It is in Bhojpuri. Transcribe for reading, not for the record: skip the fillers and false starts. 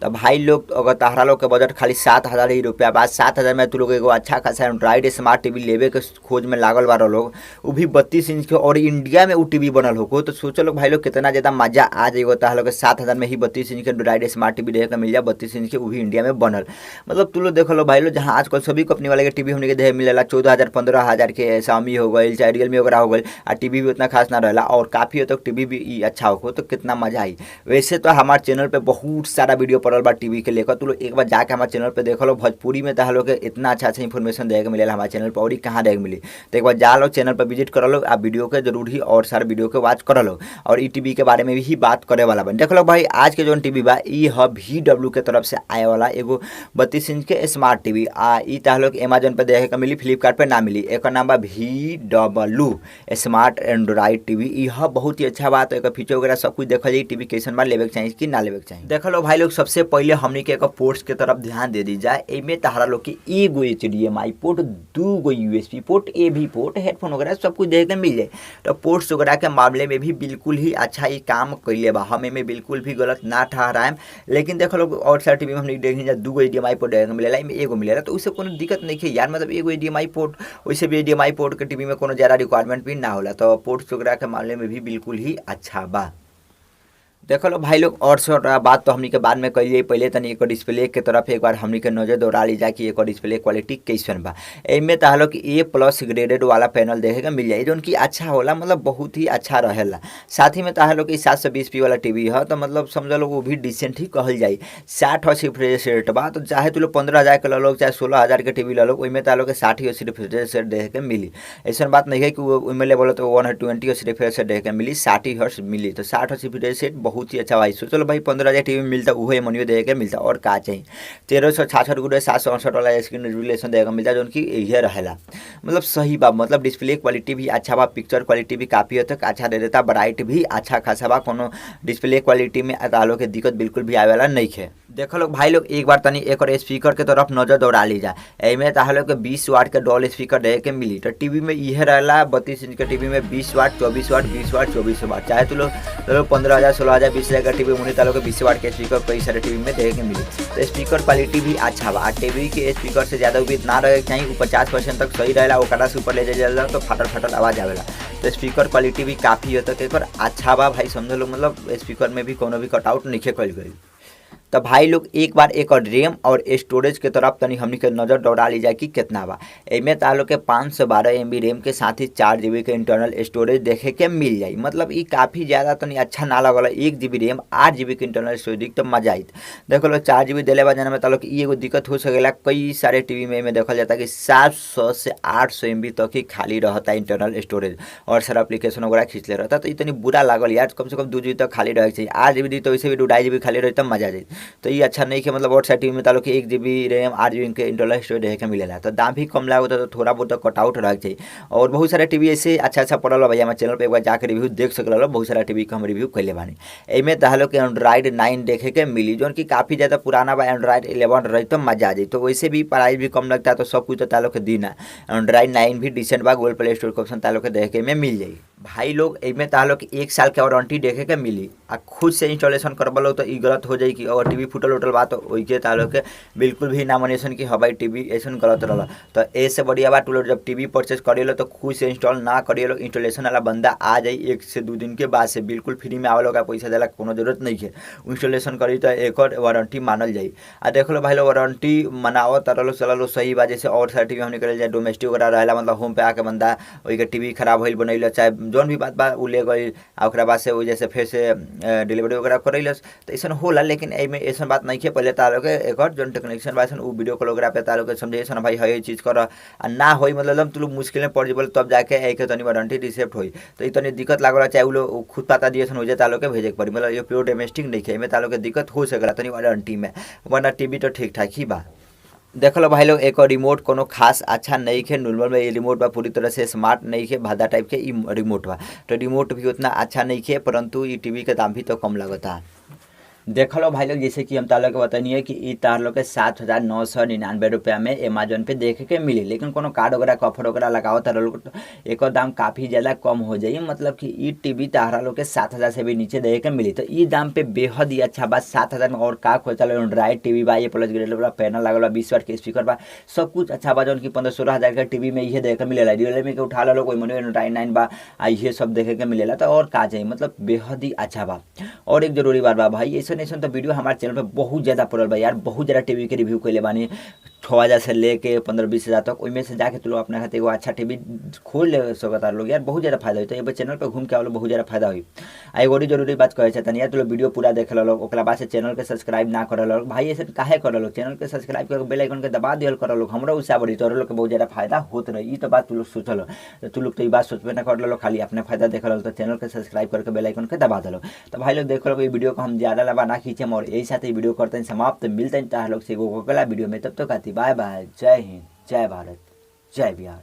तो भाई लोग, अगर तहरा लोग के बजट खाली 7,000 ही रुपया बा, 7,000 में तू लोग एगो अच्छा खासा एंड्रॉइड स्मार्ट टीवी लेवे के खोज में लागल बारो लोग, वो भी 32 इंच के और इंडिया में वो टीवी बनल हो, तो सोचो लोग भाई लोग कितना ज़्यादा मजा आ जाएगा। तहरा लोग के 7,000 में ही 32 इंच के एंड्रॉइड स्मार्ट टीवी देखे के मिल जाए, 32 इंच के, वो भी इंडिया में बनल। मतलब तू लोग देख लो भाई लोग, जहाँ आजकल सभी कंपनी वाले के टीवी हमने के देखे मिलेला 14,000 15,000 के, Xiaomi हो गई चाहे रियलमी वगैरह हो गई, आ टीवी भी उतना खास ना रहेला और काफ़ी हद तक टीवी भी ई अच्छा हो, तो कितना मजा आई। वैसे तो हमारे चैनल पे बहुत सारा वीडियो पड़ल बा टीवी के लेकर, तू लोग एक बार जाके हमारे चैनल पे देख लो। भोजपुरी में तो लोग के इतना अच्छा अच्छा इन्फॉर्मेशन देखे के मिलेला हमारे चैनल पर, और कहाँ देखे मिली। तो एक बार जा लो चैनल पर विजिट कर लो, आप वीडियो के जरूर ही और सारे वीडियो के वॉच कर लो और ई टीवी के बारे में भी बात करे वाला बन। देख लो भाई, आज के जो टीवी बा ई ह VW के तरफ से आए वाला एगो 32 इंच के स्मार्ट टीवी। आ ई ताह लोग अमेजोन पर देखे के मिली, फ्लिपकार्ट पर ना मिली। एक नाम बा VW smart Android TV. ई ह बहुत ही अच्छा बात है, फीचर वगैरह सब कुछ देखल जाए, टीवी कैसन बा, लेवे के चाहिए कि ना लेवे के चाहिए। देख लो भाई लोग, सबसे पहले हमनी के एक पोर्ट्स के तरफ ध्यान दे दी जाए। एमे तहरा लोग के एगो HDMI port, 2 गो USB port, AV port, headphone वगैरह सब कुछ देखे के मिल जाए। तो पोर्ट्स वगैरह के मामले में भी बिल्कुल ही अच्छा ही काम कैले बा, हम एमे बिल्कुल भी गलत ना ठहराएम। लेकिन देख लो और सारे टीवी में हमनी देखी जा 2 गो HDMI port देखे के मिलेला, एमे एगो मिलेला, तो उससे कोनो दिक्कत नहीं है यार। मतलब एगो HDMI port, वैसे भी HDMI port के टीवी में कोनो ज़्यादा रिक्वायरमेंट भी ना होला, तो पोर्ट्स वगैरह के मामले में भी बिल्कुल ही अच्छा बा। देख लो भाई लोग, और सब बात तो हमनी के बाद में कहिए, पहले तनी एक डिस्प्ले के तरफ एक बार हमनी के नजर दौड़ा ली जाए कि एक डिस्प्ले क्वालिटी कैसन बा। एमे तो लोग A+ graded वाला पैनल देखे के मिल जाए, जोन की अच्छा होला, मतलब बहुत ही अच्छा रहेला। साथ ही में तो लोग 720p वाला टीवी है, तो मतलब समझ लो वो भी डिसेंट ही कहल जाए। 60 हर्ट्ज रिफ्रेश रेट बा, तो चाहे तू लोग 15,000 के लो चाहे 16,000 के टीवी लो, ओइमे तो लोग 60 हर्ट्ज रिफ्रेश रेट देखे के मिली। ऐसा बात नहीं है कि ओइमे लेवल तो 120 हर्ट्ज रिफ्रेश रेट देखे के मिली, 60 हर्ट्ज मिली। तो 60 हर्ट्ज रिफ्रेश रेट बहुत ही अच्छा भाई। सोचो भाई 15,000 टीवी मिलता, वही मनियो देखे के मिलता, और का चाहिए। 1366 गुणे 768 वाला स्क्रीन रिजोल्यूशन देखे के मिलता, जोन की यह रहेला, मतलब सही बा। मतलब डिस्प्ले क्वालिटी भी अच्छा बा, पिक्चर क्वालिटी भी काफ़ी हद तक अच्छा दे देता, ब्राइट भी अच्छा खासा बा, कोनो डिस्प्ले क्वालिटी में तालो के दिक्कत बिल्कुल भी आवे वाला नहीं है। देख लो भाई लोग, एक बार तनी एक और स्पीकर के तरफ नजर दौड़ा ली जाए। एमे ताहलो के 20 वाट के डॉल स्पीकर देखे के मिली। तो टीवी में यह रहेला, 32 इंच के टीवी में 20 वाट, 24 वाट, 20 वाट, 24 वाट, चाहे तो लोग 15,000, 16,000, 20,000 का टीवी मुनी तालो के 20 वाट के स्पीकर कई सारे टीवी में देखे के मिली। तो स्पीकर क्वालिटी भी अच्छा बा। टीवी के स्पीकर से ज़्यादा उम्मीद ना रहे चाहिए, वो 50% तक सही रहेला, ओकरा से ऊपर ले जाए तो फाटल फाटल आवाज़ आवेला। तो स्पीकर क्वालिटी भी काफ़ी हद तक एकर अच्छा बा भाई, समझ लो मतलब स्पीकर में भी कोनो भी कटआउट नहीं कल गई। तो भाई लोग एक बार एक और रैम और स्टोरेज के तरफ तनी हमनी के नज़र दौड़ा ली जाए कि कितना बा। एमे तालो के 512 MB RAM के साथ ही 4 GB के इंटरनल स्टोरेज देखे के मिल जाई। मतलब ई काफ़ी ज़्यादा तनी अच्छा ना लगल, 1 GB RAM 8 GB के इंटरनल स्टोरेज तो मजा आई। देख लो 4 GB दिले बा जना में तालो ई एगो दिक्कत हो सकेला। कई सारे टीवी में एमे देखल जाता कि 700 से 800 MB तक ही खाली रहता इंटरनल स्टोरेज और सारा एप्लीकेशन वगैरह खींच ले रहता। तो इतनी बुरा लागल यार, कम से कम 2 GB तक खाली रहे चाहिए, 8 GB दी तो वैसे भी 2.5 GB खाली रहे तब मजा आ जाए। तो ये अच्छा नहीं कि मतलब और साइड टीवी में तालो कि 1 GB RAM 8 GB के इंटरनल स्टोरेज देखे के मिलेला, तो दाम भी कम लागत तो थोड़ा बहुत कटआउट रहे चाहिए। और बहुत सारे टीवी ऐसे अच्छा अच्छा पड़ल भैया, हमारे चैनल पर एक बार जाकर रिव्यू देख सकल, बहुत सारा टीवी के हम रिव्यू कैले बानी। एमे तालो के एंड्रॉइड 9 देखे के मिली, जोन की काफ़ी ज़्यादा पुराना बा, एंड्रॉइड 11 रही तो मजा आ जाए। तो वैसे भी प्राइस भी कम लगता है, तो सब कुछ तो तालो के दिन है। एंड्रॉइड 9 भी डिसेंट बा, गूगल प्ले स्टोर के ऑप्शन तालो के देखे में मिल जाई। भाई लोग एमे तालो के 1 साल के वारंटी देखे के मिली। आ खुद से इंस्टॉलेशन करबलो तो ई गलत हो जाई कि अगर टीवी फूटल उटल बा तो ओइके तालो के बिल्कुल भी ना मनेसन कि हवाई टीवी ऐसन गलत रहल। तो ऐसे बढ़िया बात लोग जब टीवी परचेज करेलो तो खुद से इंस्टॉल ना करेलो, इंस्टॉलेशन वाला बंदा आ जाई 1 से 2 दिन के बाद से, बिल्कुल फ्री में आवल, ओकरा पैसा देला कोनो जरूरत नहीं है। इंस्टॉलेशन करी तो एक वारंटी मानल जाई। आ देख लो भाई लोग वारंटी मनावत रहो चलो सही बा। जैसे और सारे टीवी हमने करल जाए डोमेस्टिक वगैरह रहेला, मतलब होम पे आके बंदा ओइके टीवी खराब होइल बनैल चाहे जौन भी बात बा उ ले गई, आ ओकरा बाद से वजह से फिर से डिलीवरी वगैरह करैलस, तो ऐसा होला। लेकिन एमे ऐसा बात नहीं है, पहले तालो के एक जौन टेक्नीशियन बा उ वीडियो कॉल वगैरह पे तालो के समझे भाई है चीज़ कर आ ना होई, मतलब तू लोग मुश्किल में पड़ जेबल तब जाके एक तनी वारंटी रिसेप्ट होई। तो इतनी दिक्कत लागल चाहे उ लोग खुद पता दिए हो जाए तालो के भेजे के पड़ी, मतलब ये प्योर डोमेस्टिक नहीं है, एमे तालो के दिक्कत हो सकला तनी वारंटी में, वरना टीवी तो ठीक ठाक ही बा। देख लो भाई लोग एक और रिमोट कोनो खास अच्छा नहीं है, नॉर्मल में ये रिमोट बा, पूरी तरह से स्मार्ट नहीं है, भादा टाइप के ई रिमोट बा, तो रिमोट भी उतना अच्छा नहीं है, परंतु ये टीवी के दाम भी तो कम लगता। देखलो भाई लोग, जैसे कि हम तार लोग के बतनिए कि ई तार लोग के 7,999 रुपया में अमेजोन पे देखे के मिली, लेकिन कोनो कार्ड वगैरह के ऑफर वगैरह लगाओ तार लोग एक दाम काफ़ी ज़्यादा कम हो जाई। मतलब कि ई टीवी तारा लोग के 7,000 से भी नीचे देखे के मिली। तो ई दाम पे बेहद ही अच्छा बा। 7,000 में और का खोजल, एंड्राइड टीवी बा, ए प्लस ग्रेड वाला पैनल लागल बा, 20 वाट के स्पीकर बा, सब कुछ अच्छा बा। जौन कि 15-16 हज़ार के टीवी में इहे देखे के मिलेला। रियलमी के उठा लो, कोई मनो एंड्राइड 9 बा, आ इहे सब देखे के मिलेला। तो और का चाहिए, मतलब बेहद ही अच्छा बा। और एक जरूरी बात बा भाई, ऐसा ऐसा तो वीडियो हमारे चैनल पर बहुत ज़्यादा पड़ल बा यार, बहुत ज़्यादा टीवी के रिव्यू कैले बानी 6,000 से लेके 15-20 हज़ार तक। ओइमे से जाके तू लोग अपना खातिर एगो अच्छा टीवी खोल ले सकता लोग यार, बहुत ज़्यादा फायदा हुई। तो एक बार चैनल पर घूम के आओ, बहुत ज़्यादा फायदा हुई। आ एगो जरूरी बात कहे चाहतनी यार, तू लोग वीडियो पूरा देख लो, ओकरा बाद से चैनल के सब्सक्राइब ना कर लो भाई, ऐसे काहे कर लो। चैनल के सब्सक्राइब करके बेल आइकन के दबा दियल कर लो, हमरो उत्साह बढ़ी, तोरो लोग के बहुत ज़्यादा फायदा होत रही। ई तो बात तू लोग सोचल, तू लोग तो ई बात सोचबे ना कर लो, खाली अपने फायदा देख लो। तो चैनल के सब्सक्राइब करके बेल आइकन के दबा दलो। तो भाई लोग देख लो, वीडियो को हम ज़्यादा लंबा ना खींचे और यही साथ ही वीडियो करते हैं समाप्त। मिलते हैं तार लोग से अगला वीडियो में, तब तक आती बाय बाय। जय हिंद, जय भारत, जय बिहार।